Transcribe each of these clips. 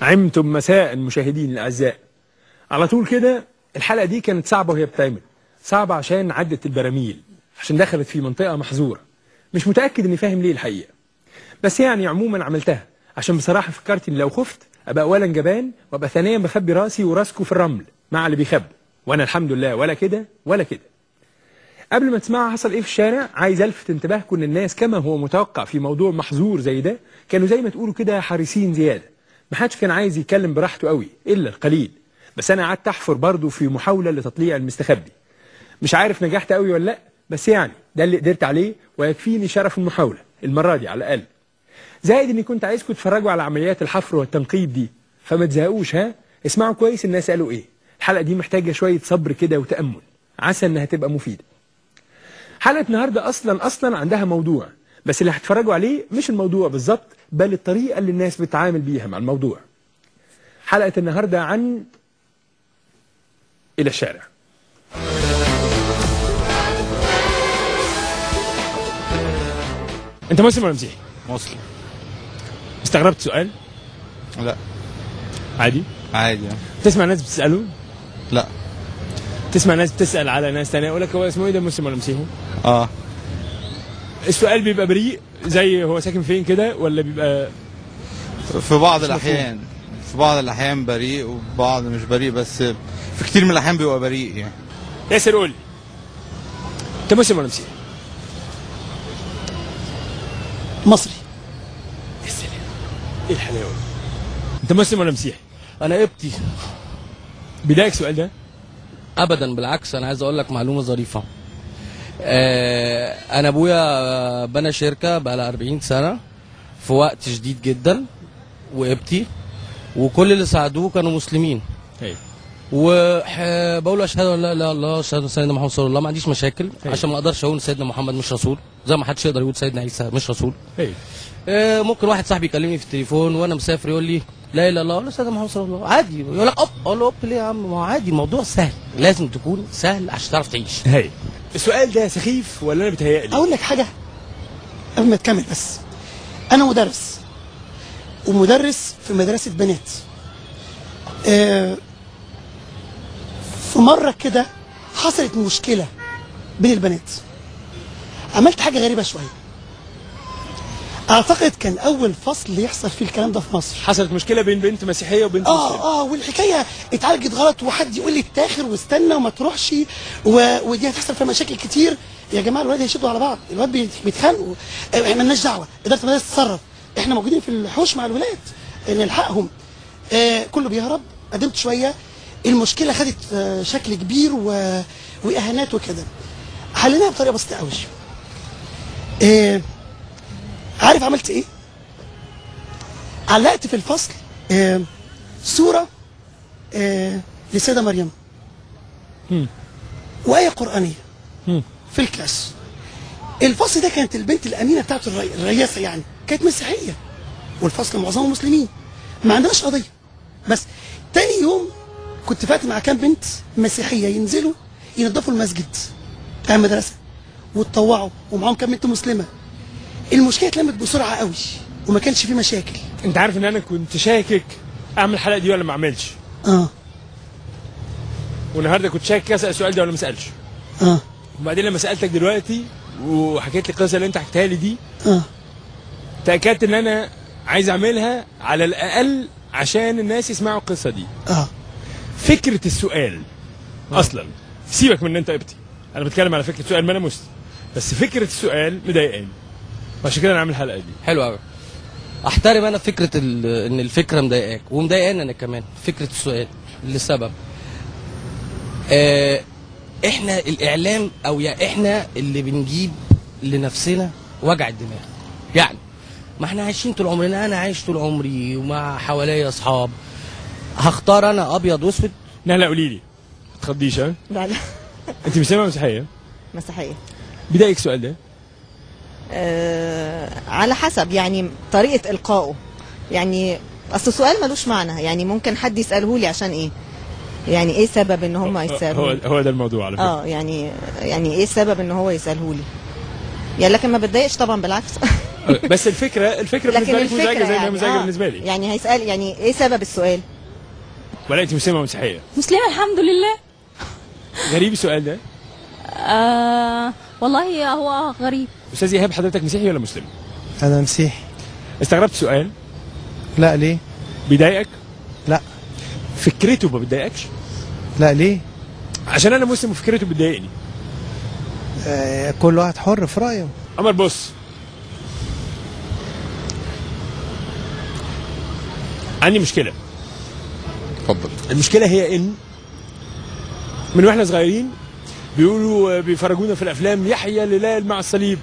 عمتم مساء مشاهدين الأعزاء. على طول كده الحلقة دي كانت صعبة وهي بتعمل، صعبة عشان عدت البراميل، عشان دخلت في منطقة محظورة، مش متأكد إني فاهم ليه الحقيقة، بس يعني عموما عملتها عشان بصراحة فكرت إن لو خفت أبقى أولا جبان، وأبقى ثانيا بخبي راسي وراسكو في الرمل مع اللي بيخبي، وأنا الحمد لله ولا كده ولا كده. قبل ما تسمعها حصل ايه في الشارع، عايز الفت انتباهكم ان الناس كما هو متوقع في موضوع محظور زي ده كانوا زي ما تقولوا كده حريصين زيادة، ما حدش كان عايز يتكلم براحته قوي الا القليل، بس انا قعدت احفر برضه في محاولة لتطليع المستخبي. مش عارف نجحت قوي ولا لا، بس يعني ده اللي قدرت عليه ويكفيني شرف المحاولة المرة دي على الاقل. زائد اني كنت عايزكم تتفرجوا على عمليات الحفر والتنقيب دي، فما تزهقوش، ها اسمعوا كويس الناس قالوا ايه. الحلقة دي محتاجه شوية صبر كده وتامل، عسى انها تبقى مفيدة. حلقة النهاردة أصلا عندها موضوع، بس اللي هتفرجوا عليه مش الموضوع بالظبط، بل الطريقة اللي الناس بتتعامل بيها مع الموضوع. حلقة النهاردة عن إلى الشارع. أنت مسلم ولا مسيحي؟ مسلم. استغربت سؤال؟ لا. عادي؟ عادي. تسمع ناس بتسأله؟ لا. تسمع ناس بتسأل على ناس تانية يقول لك هو اسمه ايه ده، مسلم ولا مسيحي؟ اه. السؤال بيبقى بريء زي هو ساكن فين كده، ولا بيبقى في بعض الأحيان، في بعض الأحيان بريء وبعض مش بريء، بس في كتير من الأحيان بيبقى بريء يعني. ياسر قول لي، أنت مسلم ولا مسيحي؟ مصري. يا سلام، ايه الحلاوة دي؟ أنت مسلم ولا مسيحي؟ أنا قبطي. بيضايقك السؤال ده؟ ابدا بالعكس، انا عايز اقول لك معلومة ظريفة. انا ابويا بنى شركة بقى لها 40 سنة في وقت شديد جدا، وقبطي، وكل اللي ساعدوه كانوا مسلمين. وبقول اشهد ان لا اله الا الله اشهد ان سيدنا محمد رسول الله، ما عنديش مشاكل. عشان ما اقدرش اقول سيدنا محمد مش رسول، زي ما حدش يقدر يقول سيدنا عيسى مش رسول. ممكن واحد صاحبي يكلمني في التليفون وانا مسافر يقول لي لا اله الا الله، اقول له سيدنا محمد صلى الله عليه وسلم، عادي. يقول لك اوب، اقول له اوب ليه يا عم؟ ما هو عادي، الموضوع سهل، لازم تكون سهل عشان تعرف تعيش. هاي السؤال ده سخيف ولا انا بيتهيألي؟ اقول لك حاجة قبل ما تكمل، بس انا مدرس، ومدرس في مدرسه بنات. في مرة كده حصلت مشكلة بين البنات، عملت حاجة غريبة شوية، اعتقد كان اول فصل يحصل فيه الكلام ده في مصر. حصلت مشكلة بين بنت مسيحية وبنت مسلمة. والحكاية اتعالجت غلط، وحد يقول لي اتاخر واستنى وما تروحش، ودي هتحصل فيها مشاكل كتير. يا جماعة الولاد هيشدوا على بعض، الولاد بيتخانقوا، احنا مالناش دعوه، ادارة المدارس تتصرف، احنا موجودين في الحوش مع الولاد نلحقهم. كله بيهرب. قدمت شوية، المشكلة خدت شكل كبير واهانات وكده، حليناها بطريقة بسيطة قوي. عارف عملت ايه؟ علقت في الفصل صورة للسيدة مريم وآية قرآنية في ال class. الفصل ده كانت البنت الأمينة بتاعت الرئاسة يعني كانت مسيحية، والفصل معظمه مسلمين، ما عندناش قضية. بس تاني يوم كنت فاتت مع كام بنت مسيحية ينزلوا ينظفوا المسجد بتاع المدرسة واتطوعوا، ومعاهم كام بنت مسلمة. المشكلة اتلمت بسرعة قوي وما كانش في مشاكل. انت عارف ان انا كنت شاكك اعمل الحلقة دي ولا ما اعملش؟ والنهارده كنت شاكك اسال السؤال ده ولا ما اسالش. وبعدين لما سالتك دلوقتي وحكيت لي القصة اللي انت حكيتها لي دي، تاكدت ان انا عايز اعملها على الاقل عشان الناس يسمعوا القصة دي. فكرة السؤال اصلا، سيبك من ان انت قبطي، انا بتكلم على فكرة السؤال، ما انا مسلم، بس فكرة السؤال مضايقاني، عشان كده انا عامل الحلقة دي. حلو قوي. احترم انا فكرة ان الفكرة مضايقاك، ومضايقاني انا كمان فكرة السؤال، لسبب. احنا الاعلام، او يا احنا اللي بنجيب لنفسنا وجع الدماغ. يعني ما احنا عايشين طول عمرنا، انا عايش طول عمري ومع حواليا اصحاب، هختار انا ابيض واسود؟ لا لا قولي لي، ما تخضيش. ها؟ لا لا. انت مسلمة ولا مسيحية؟ مسيحية. بيضايقك السؤال ده؟ على حسب يعني طريقة إلقائه، يعني أصل السؤال ملوش معنى، يعني ممكن حد يسأله لي عشان إيه؟ يعني إيه سبب إن هم يسألوه؟ هو ده الموضوع على فكرة. يعني إيه السبب إن هو يسأله لي؟ يعني لكن ما بتضايقش طبعا، بالعكس. بس الفكرة بالنسبة لك مزعجة زي ما هي مزعجة بالنسبة لي. يعني هيسال يعني ايه سبب السؤال؟ ولا انت مسلمة ومسيحيه؟ مسلمة الحمد لله. غريب السؤال ده؟ والله هو غريب. استاذ ايهاب، حضرتك مسيحي ولا مسلم؟ انا مسيحي. استغربت السؤال؟ لا. ليه؟ بيضايقك؟ لا. فكرته ما بتضايقكش؟ لا. ليه؟ عشان انا مسلم وفكرته بتضايقني. كل واحد حر في رايه. عمر بص، عندي مشكلة. اتفضل. المشكلة هي ان من واحنا صغيرين بيقولوا، بيفرجونا في الافلام يحيى الهلال مع الصليب،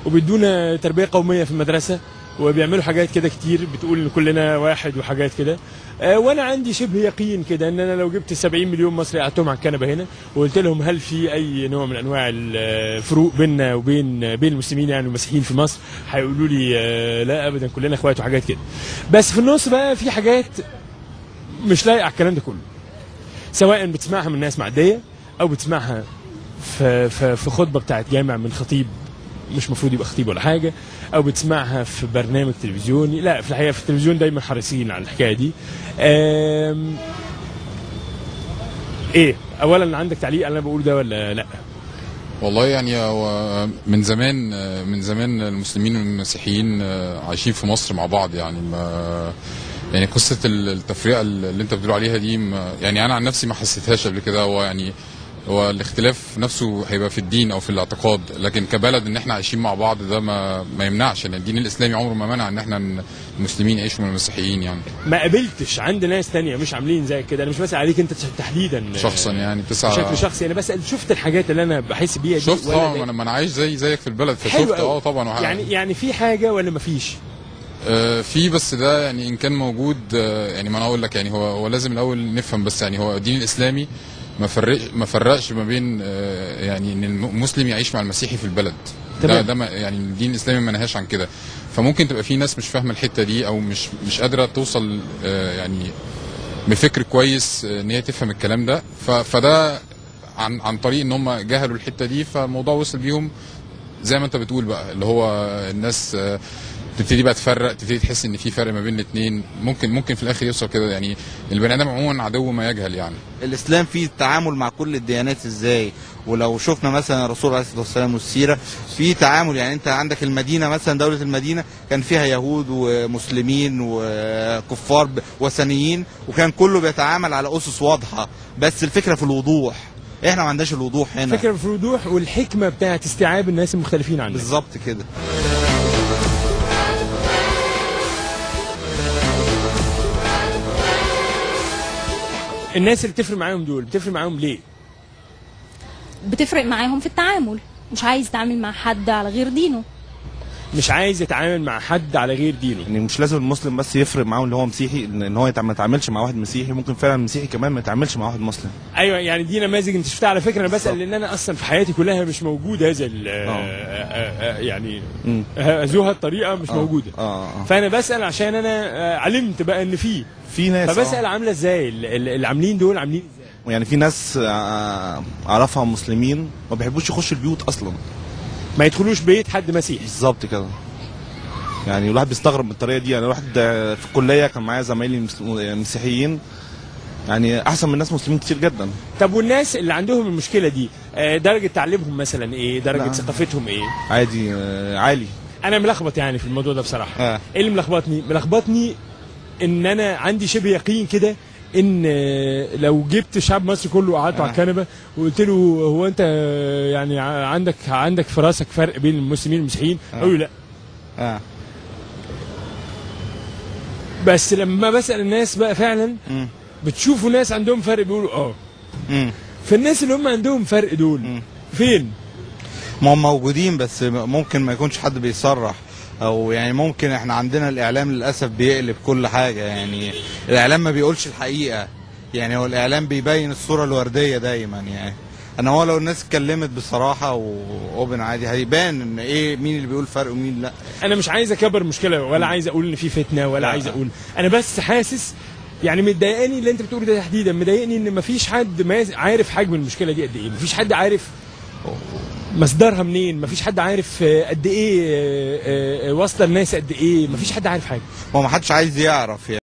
وبيدونا تربيه قومية في المدرسة، وبيعملوا حاجات كده كتير بتقول ان كلنا واحد وحاجات كده. وانا عندي شبه يقين كده ان انا لو جبت 70 مليون مصري قعدتهم على الكنبة هنا وقلت لهم هل في اي نوع من انواع الفروق بيننا وبين بين المسلمين يعني والمسيحيين في مصر، هيقولوا لي لا ابدا، كلنا اخوات وحاجات كده. بس في النص بقى في حاجات مش لايقة على الكلام ده كله، سواء بتسمعها من ناس معدية او بتسمعها في خطبه بتاعت جامع من خطيب مش المفروض يبقى خطيب ولا حاجة، او بتسمعها في برنامج تلفزيوني. لا، في الحقيقة في التلفزيون دايما حريصين على الحكاية دي. ايه اولا، عندك تعليق على اللي انا بقوله ده ولا لا؟ والله يعني هو من زمان المسلمين والمسيحيين عايشين في مصر مع بعض، يعني ما يعني قصة التفرقة اللي انت بتقول عليها دي يعني انا عن نفسي ما حسيتهاش قبل كده. هو يعني هو الاختلاف نفسه هيبقى في الدين او في الاعتقاد، لكن كبلد ان احنا عايشين مع بعض ده ما يمنعش. يعني الدين الاسلامي عمره ما منع ان احنا المسلمين يعيشوا مع المسيحيين. يعني ما قابلتش عند ناس تانية مش عاملين زي كده؟ انا مش بسأل عليك انت تحديدا شخصا، يعني بشكل شخصي، انا بسأل شفت الحاجات اللي انا بحس بيها دي؟ شفت طبعا، ما انا عايش زيك في البلد، فشفت. طبعا. يعني في حاجة ولا ما فيش؟ في، بس ده يعني ان كان موجود، يعني ما انا اقول لك، يعني هو لازم الاول نفهم بس، يعني هو الدين الاسلامي ما فرقش ما بين يعني ان المسلم يعيش مع المسيحي في البلد. ده يعني الدين الاسلامي ما نهاش عن كده. فممكن تبقى في ناس مش فاهمه الحتة دي، او مش قادرة توصل يعني بفكر كويس ان هي تفهم الكلام ده. فده عن طريق ان هم جهلوا الحتة دي، فالموضوع وصل بيهم زي ما انت بتقول بقى، اللي هو الناس تبتدي بقى تفرق، تبتدي تحس ان في فرق ما بين الاثنين. ممكن في الاخر يوصل كده، يعني البني ادم عموما عدو ما يجهل. يعني الاسلام فيه التعامل مع كل الديانات ازاي، ولو شفنا مثلا الرسول عليه الصلاة والسلام والسيرة في تعامل. يعني انت عندك المدينة مثلا، دولة المدينة كان فيها يهود ومسلمين وكفار وثنيين، وكان كله بيتعامل على اسس واضحة، بس الفكرة في الوضوح. احنا ما عندناش الوضوح هنا. الفكرة في الوضوح والحكمة بتاعت استيعاب الناس المختلفين عنك. بالظبط كده. الناس اللي بتفرق معاهم دول بتفرق معاهم ليه؟ بتفرق معاهم في التعامل، مش عايز يتعامل مع حد على غير دينه. مش عايز يتعامل مع حد على غير دينه. يعني مش لازم المسلم بس يفرق معاه اللي هو مسيحي، ان هو ما يتعاملش مع واحد مسيحي، ممكن فعلا المسيحي كمان ما يتعاملش مع واحد مسلم. ايوه، يعني دي نماذج انت شفتها على فكرة. انا بسال لان انا اصلا في حياتي كلها مش موجود هذا يعني ذوها الطريقة مش موجودة. فانا بسال عشان انا علمت بقى ان في ناس، فبسال عامله ازاي اللي عاملين دول، عاملين ازاي؟ يعني في ناس اعرفها مسلمين ما بيحبوش يخشوا البيوت اصلا، ما يدخلوش بيت حد مسيحي. بالظبط كده. يعني الواحد بيستغرب من الطريقة دي. يعني الواحد في الكلية كان معايا زمايلي مسيحيين، يعني احسن من ناس مسلمين كتير جدا. طب والناس اللي عندهم المشكلة دي درجه تعليمهم مثلا ايه؟ درجه ثقافتهم ايه؟ عادي، عالي. انا ملخبط يعني في الموضوع ده بصراحة. ايه اللي ملخبطني؟ ملخبطني ان انا عندي شبه يقين كده ان لو جبت شعب مصر كله وقعدته على الكنبة وقلت له هو انت يعني عندك في راسك فرق بين المسلمين والمسيحيين؟ اقول له لا. بس لما بسال الناس بقى فعلا بتشوفوا ناس عندهم فرق بيقولوا فالناس اللي هم عندهم فرق دول فين؟ ما هم موجودين، بس ممكن ما يكونش حد بيصرح، او يعني ممكن احنا عندنا الاعلام للاسف بيقلب كل حاجة. يعني الاعلام ما بيقولش الحقيقة، يعني هو الاعلام بيبين الصورة الوردية دايما. يعني انا هو لو الناس اتكلمت بصراحة واوبن عادي هيبان ان ايه، مين اللي بيقول فرق ومين لا. انا مش عايز اكبر مشكلة، ولا عايز اقول ان في فتنة، ولا عايز اقول، انا بس حاسس يعني مضايقاني اللي انت بتقوله ده تحديدا، مضايقني ان مفيش حد عارف حجم المشكلة دي قد ايه، مفيش حد عارف. مصدرها منين، مفيش حد عارف قد ايه واصله الناس قد ايه، مفيش حد عارف حاجة. هو ما حدش عايز يعرف يعني.